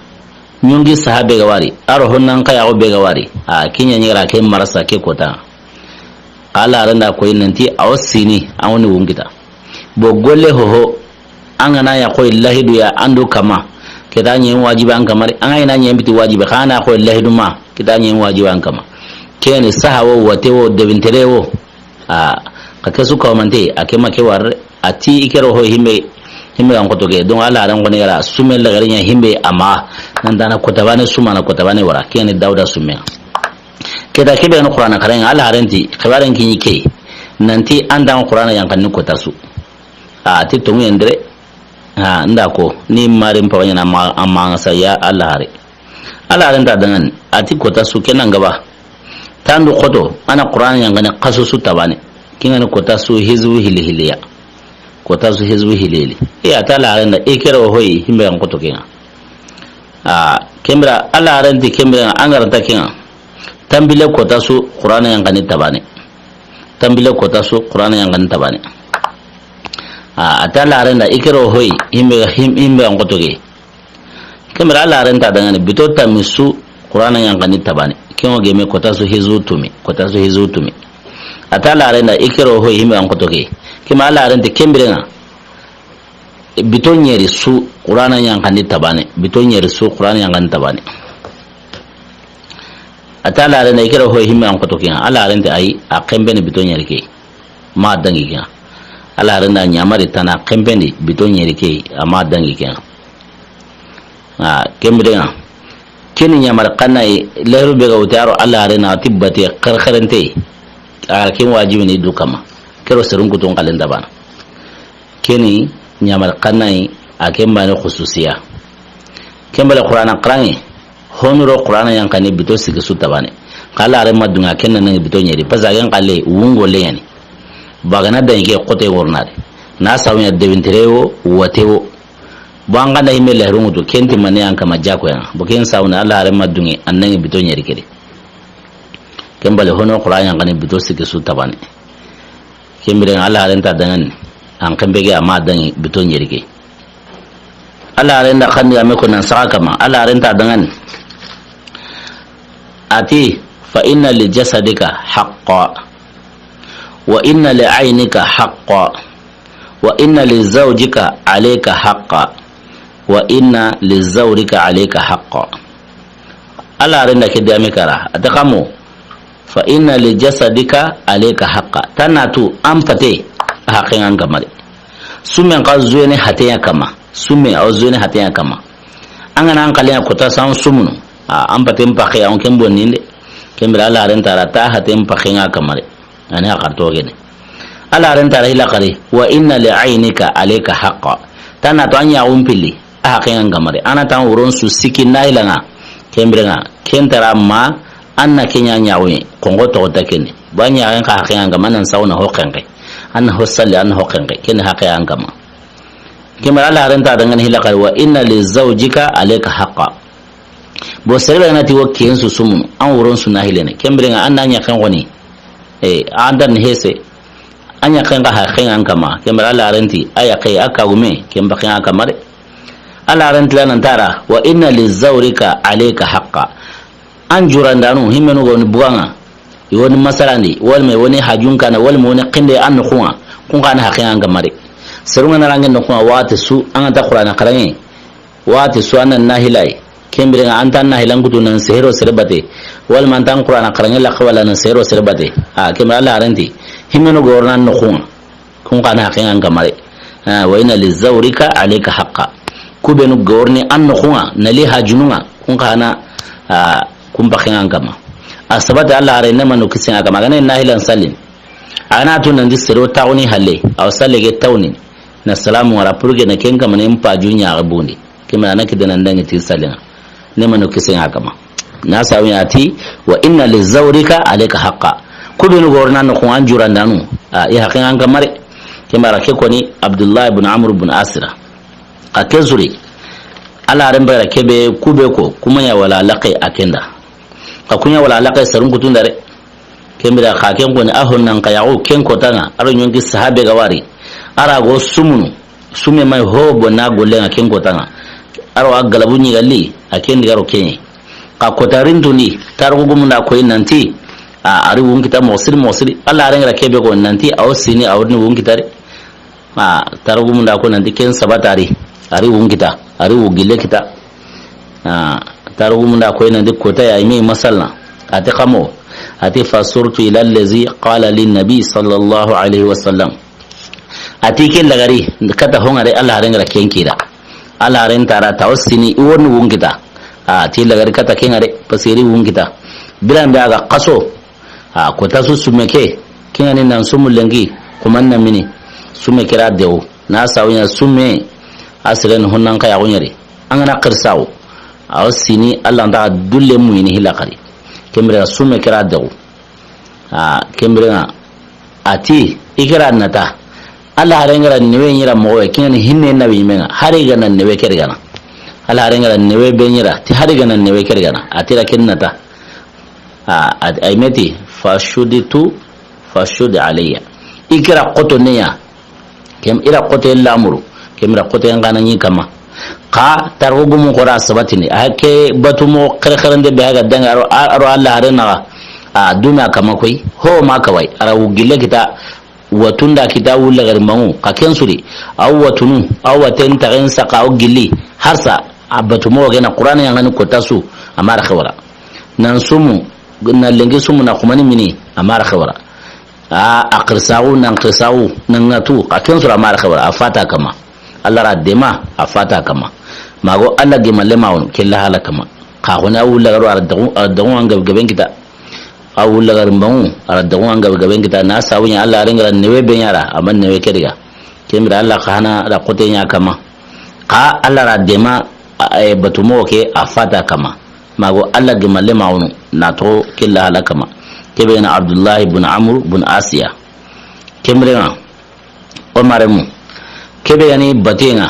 ɲongi saha be ga wari, a ro honnan xa ya go be ga wari. A, ken ɲa ɲi ra ke marasa ke kootan ŋa. Xa Alla haaren da koyi nanti a wo sini, a wo ni wun kita. Bo golle hoho, an ga na ɲa koyi lahidu ya an do kanma. Ke ta ɲi waajibi an kanma de, an ga na ɲi biti waajibi, xa na koyi lahidu ma, ke ta ɲi waajibi an kanma. Ken ni saha wo, wate wo, debintere wo. A, xa ke su kawamante, a ke ma ke wari, a ti i kira wo hoyi himbe, himbe ga n xoto ke. Donc, Alla haaren xo ni ga ra, sume lagare ɲa himbe a ma, nan ta na koota baane suma na koota baane wara, ken ni Dawuda sumen ŋa. Ke ta ke be ga ni Quraana xaraŋe, Alla haaren ti, xibaaren ke ɲi ke, nanti an da Quraana yanqandi koota su. A ti tonŋu yendere, a, n da ko, ni maarin pawa ɲaana ma, a ma ŋa sa ya Alla haare. Alla haaren nta dangani, a ti koota su ken na n gaba. Tandu xoto, a na Quraana yanqandi xaso su ta baane. Ken ŋa ni koota su hizbu hilli hilli ya. Koota su hizbu hilli hilli. E, a ti Alla haaren da, i kira wo hoyi, himbe ga n xoto ke ŋa. A, ken biren, Alla haaren ti ken biren ŋa, an ga ra ta ke ŋa. Tanpille koota su, Quraana yanqandi ta baane. Tanpille koota su, Quraana yanqandi ta baane. A, a ti Alla haaren da, i kira wo hoyi, himbe, him-, himbe ga n xoto ke. Ken biren Alla haaren nta dangani, bito tanmi su, Quraana yanqandi ta baane. Ken wo gemme koota su hizbu tumi, koota su hizbu tumi. A ti Alla haaren da, i kira wo hoyi himbe ga n xoto ke. Ken biren Alla haaren ti ken biren ŋa, bito ɲeri su, Quraana yanqandi ta baane. Bito ɲeri su, Quraana yanqandi ta baane. A ti Alla haaren da, i kira wo hoyi himbe ga n xoto ke ŋa. Alla haaren ti a yi, a xenpeni bito ɲeri ke. Ma dangi ke ŋa. Alla haaren da ɲaamari tana xenpendi bito ɲeri ke, a ma dangi ke ŋa. A, ken biren ŋa. Ken ni ɲaamari xanne yi, leeru be ga wuti a ro Alla haaren na ti bate xerexerente. A, ken waajibi ni du kanma. Ke ro serun kutun xalen ta baana. Ken ni ɲaamari xanne yi, a ken baane xususiya. Ken bale Quraana xaraŋe, honu ro Quraana yanqandi bito sikki su ta baane. Xa Alla haaren ma duŋe ken na nangi bito ɲeri, parce que a ken xalle wungo le ɲa ni. Ba ga na dangi ke xote worna de. Na sabu ɲa debintere wo, wate wo. Bo an ga na himbe leherun ŋutu, ken ti mani an kanma jako ya ŋa. Bo ken sabu na Alla haaren ma duŋe, a nangi bito ɲeri ke di. Ken bale honu Quraana yanqandi bito sikki su ta baane. Ken biren ŋa Alla haaren nta dangani, an xenpe ke a ma dangi bito ɲeri ke. Alla haaren da xandi a me ko nan saxa kanma, Alla haaren nta dangani. A ti, fa inna li jasadika haqqa, wa inna li aynika haqqa, wa inna li zawjika alayka haqqa, wa inna li zawrika alayka haqqa. Alla haaren da ke digaame kara, a ti xa mo, fa inna li jasadika alayka haqqa. Tana tu an pate, a haqqen ŋa an kanma de. Sumen xa zuwene haten ya kanma. Sumen a wo zuwene haten ya kanma. An ga na an xalle ya koota su an sumunu. A, an paten paxe, an ken bonni de. Ken biren Alla haaren ti a ra ta haten paxe ŋa kanma de. A ni a xarto gene. Alla haaren ti a ra hila xari. Wa inna li aynika alayka haqqa. Tana to an ɲaaxun pilli. A haqqen ŋa an kanma de. An na ta an wuron su sikki na hila ŋa. Ken biren ŋa. Ken ti a ra ma an na ken ɲa ɲaaxun ŋa. Xonxo toxo ta ken di. Ba ɲaaxen xa haqqen ŋa an kanma nan sawu na ho xenqe. An na ho salli, an na ho xenqe, ken ni haqqe an kanma. Ken bire Alla haaren ti a danŋa ni hilla xari, wa inna li zawjika alayka haqqa. Bo sere be ga na ti wo ken su sumunu, an woron su na hilene. Ken bire ŋa an na ɲaxen xoni. E, an da ni hese. An ɲaxen xa haqqe an kanma. Ken bire Alla haaren ti, a yaqqe, a kagume, ken baqqe an kanma de. Alla haaren ti la nan tara, wa inna li zawrika alayka haqqa. An jurandanu, himmenu ga ni buganŋa, i wa ni masalandi, walma i wa ni hajun kana, walma i wa ni xinde an noxun ŋa, kun xa na haqqe an kanma de. Serun ga na range noxun ŋa, waxati su, an ga nta Qur'ana xaranŋe, waxati su an na nahilay, ken bire ŋa an nta nahilan kutu nan sehero sere bate, walma an nta Qur'ana xaranŋe laxa wala nan sehero sere bate. A, ken bire Alla haaren ti, himmenu ga wori an noxun ŋa. Kun xa na haqqe an kanma de. Ah, wa inna li zawrika alayka haqqa. Ku benu ga wori an noxun ŋa, na li hajunun ŋa, kun xa na, ah, kun baqqe an kanma. A sabati Alla haare ne manu kisen ŋa kanma, a ga na nahilan sallini. A ga na tu nan ti sero taxuni halle, a wa salle ke tawni, na salamu wara pour que na ken kanma ne n paju ɲaxa bundi. Ken bire a na kite nan dangi ti sallen ŋa. Ne manu kisen ŋa kanma. Na sawi a ti, wa inna li zawrika alayka haqqa. Ku benu ga wori an noxun ŋa an jurandanu. A, i haqqe an kanma de. Ken bire ke koni Abdullah ibn Amr ibn Asira. A ken suri. Alla haaren bire ke be ku be ko, ku ma ɲa wala laqe a ken da. Xa ku ɲa wala laqe serun kutun da de. Ken bire xa ken koni a honnan xa yaxu ken kotan ŋa, a ro ɲonki sahabe ga wari. A ra go sumunu, sume may ho bo na gollen ŋa ken kotan ŋa. A ro a galabu ɲigali, a ken di ga ro ken ɲi. Xa kota rintundi, tarixu gumun da koyi nan ti, a, a ri wun kita moxo siri moxo siri. Alla haaren ga ra ke be ko nan ti, a wo sini, a wo ni wun kita de. A, tarixu gumun da ko nan ti ken sabati a ri, a ri wun kita, a ri wu gille kita. A, tarixu gumun da koyi nan ti kota ya i me masalna. A ti xa mo, a ti, fa surtu ila allazi qala li nabi sallallahu alayhi wa sallam. A ti ke lagari, kata ho ŋa de Alla haaren ga ra ken kira. Alla haaren tara ta wo sini i wo ni wun kita. A ti lagari kata ke ŋa de, parce que i ri wun kita. Biran be a ga xaso, A, kota su sume ke, ke ŋa ni nan sumu lenki, kuman na mini, sume ke ra dewu. Na sawu ɲa sume, a siren honnan xa yaxu ɲeri. An ga na xirsawu. A wo sini, Alla nta dulle muyini hilla xari. Ken bire sume ke ra dewu. A, ken bire ŋa, a ti, i ke ra nata. Alla haaren ga ra newe ɲi ra moxo we, ke ŋa ni hinne na wi me ŋa. Hari ga na newe ke ri ga na. Alla haaren ga ra newe be ɲi ra, ti hari ga na newe ke ri ga na. A ti ra ken nata. A, a, ay me ti, fa shuditu, fa shudi alayya. I ke ra xoto ne ya. Kem i ra xote lamuru. Kem i ra xote ngana ɲi kama. Xa tarixu gumun xo ra sabatini. A ke batu moxo xerexerende be ga dangi a ro, a ro Alla haaren naxa. A duna kama koy. Ho ma kawai. A ra wu gille kita. Watunda kita wulla gari mangu, xa ken suri, aw watunu, aw waten taxen saxa, aw gilli, harsa, a batu moxo gena Qur'ana yangani kota su, a ma ra xewara. Nan sumu, na lenki sumu na xumani mini, a ma ra xewara. A, a xirsaxu, nan xirsaxu, nan ŋatu, xa ken suri a ma ra xewara, a fata kama. Alla ra dema, a fata kama. Mago Alla gema lema wonu, kella hala kama. Xa xoni a wulla garo, a ra daxu, a ra daxu an gabe gaben kita. A wulla gari mbangu, a ra daxu an gabe gaben kita, na sabu ɲa Alla haaren ga ra newe be ɲa ra, a ma newe ke diga. Ken bire Alla xa hana ra xote ɲa kama. Xa Alla ra dema, a, a, batu moxo ke, a fata kama. Mago Alla gema lema wonu, na toxo kella hala kama. Ke be na Abdullahi bun Amru bun Asiya. Ken bire ŋa, O maremu, ke be yani bate ŋa,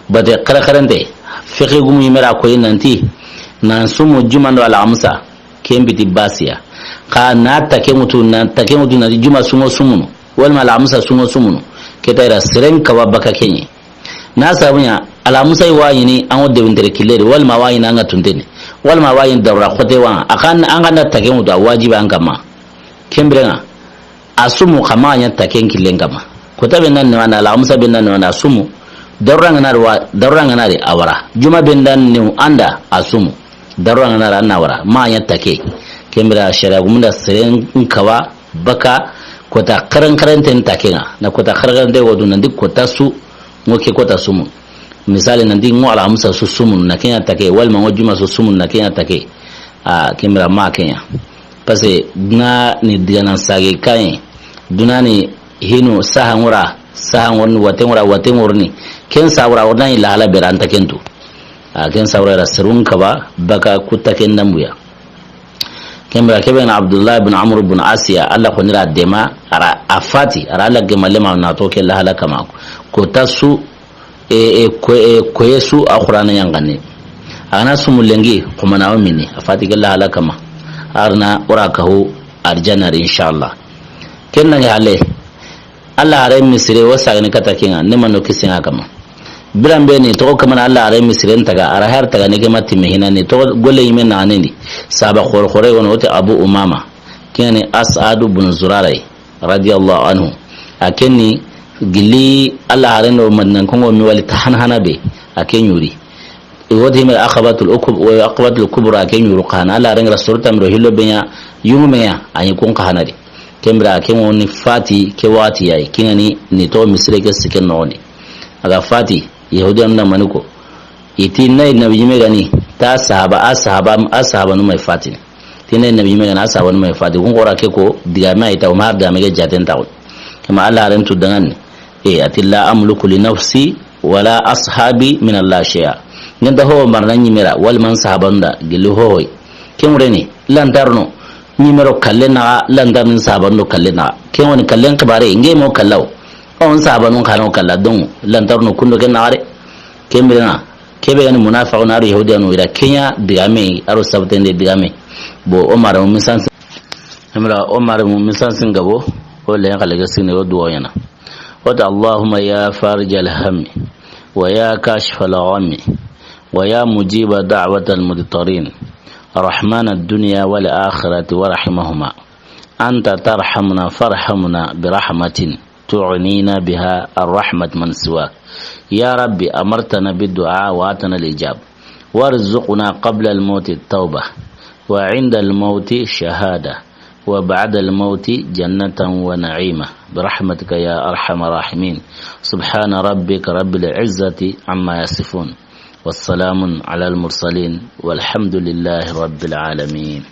bate xerexerente, fiqi gumu yime ra koyi nanti, nan sumu juma do alxamusa, ken biti basiya. Xa na take ŋutu, na take ŋutu nanti juma su ŋa sumunu, walma alxamusa su ŋa sumunu, ke ta i ra siren kawa baka ke ɲi. Na sabu ɲa, alxamusa i wa ɲini an ŋa debintere kille di, walma a wa ɲini an ŋa tunteni, walma a wa ɲini darura xote wa ŋa, a xa an ga na take ŋutu, a wajibi an kama. Ken bire ŋa, A sumu xa ma ɲa taken killen kama. Kota be nan ne wana, alxamusa be nan ne wana, a sumu. Darura ŋa na ri wa, darura ŋa na ri a wara. Juma be nan ne anda a sumu. Darura ŋa na ri a na wara. Ma ɲa take. Ken bire sharia gumun da seren kawa baka kota xerexerenten take ŋa. Na kota xerexerente wo du nanti kota su, ŋo ke kota sumu. Misali nanti ŋo alxamusa su sumu na ke ɲa take, walma ŋo juma su sumu na ke ɲa take. A, ken bire ma ke ɲa. Parce que duna ni digana sage kayen, duna ni hinu saha ŋura, saha ŋurni, wate ŋura, wate ŋurni. Ken sabu ra, o na ila hala be ra an ta ken tu. A, ken sabu ra, serun kaba baka ku taken dambuya. Ken bire ke be na Abdullah bin Amr bin Asiya, Alla xo ni ra dema, a ra a fati, a ra Alla gema lema na to ke la halaka ma. Ko ta su, e, e, ko, e, koye su a Qur'ana yanqandi. A ga na sumu lenki, xo ma na o mini, a fati ke la halaka ma. A ra na o ra kahu arjanna ri, inshallah. Ken na ga hale. Alla haare misire wo sagani kata ke ŋa, ni ma no kisi ŋa kama. Biran be ni toxo kamana Alla haare misire n taga, a ra har taga ni ke ma timme hina ni toxo golle yime na ni ndi. Sahaba xoro xoro wono wote Abu Umama. Ke ni As'adu bin Zurara, radiyallahu anhu. A ke ni gili Alla haare no Madina kongo mi wali ta hana hana be. A ke ɲuri. I woti himel Aqabatul Ukub-, o Aqabatul Kubra ke ɲuru xana. Alla rengra sorta miro hillo be ɲa, yungu me ɲa, a ɲi kun xana di. Ken bire ke ŋo ni fati, ke wati yayi, ke ŋa ni, ni to misire ke sikke noxondi. A ga fati, Yahudiyan na mani ko. I ti na yi nabi yime ga ni, ta sahaba, a sahaba, a sahaba nu ma yi fatini. Ti na yi nabi yime ga ni, a sahaba nu ma yi fati. Kun xora ke ko, digame a yi ta, o ma har digame ke jaten ta ko. Kama Alla rentu dangan ni. E, a ti, "La amliku li nafsi wala ashabi min Allah shay'a." Ŋa nta ho marana ɲimera, wali man sahabanu da, gilli hohoy. Ken wure ni, lantarno, ɲimero kalle naxa, lantarni sahabanu kalle naxa. Ken woni kallen xibare, nge mo kallaw. On sahabanu xano kalla, donc, lantarno kundo ken naxare. Ken bire na, ke be ga ni munafiqun aro yahudiyanu ira ke ɲa digame, aro sabtende digame. Bo Omar mu misan Emra Omar mu misan singabo, o le xale ga sine o duwa yana. Wata, اللهم يا فارج الهم، ويا كاشف الغم، ويا مجيب دعوة المضطرين، رحمن الدنيا والآخرة ورحيمهما، أنت ترحمنا فارحمنا برحمة تغنينا بها عن رحمة من سواك. يا رب، أمرتنا بالدعاء وآتنا الإجابة، وارزقنا قبل الموت التوبة، وعند الموت شهادة، وبعد الموت جنة ونعيمة، برحمتك يا أرحم الراحمين. سبحان ربك رب العزة عما يصفون، والسلام على المرسلين، والحمد لله رب العالمين.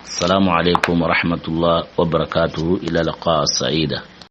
السلام عليكم ورحمة الله وبركاته. إلى لقاء سعيدة.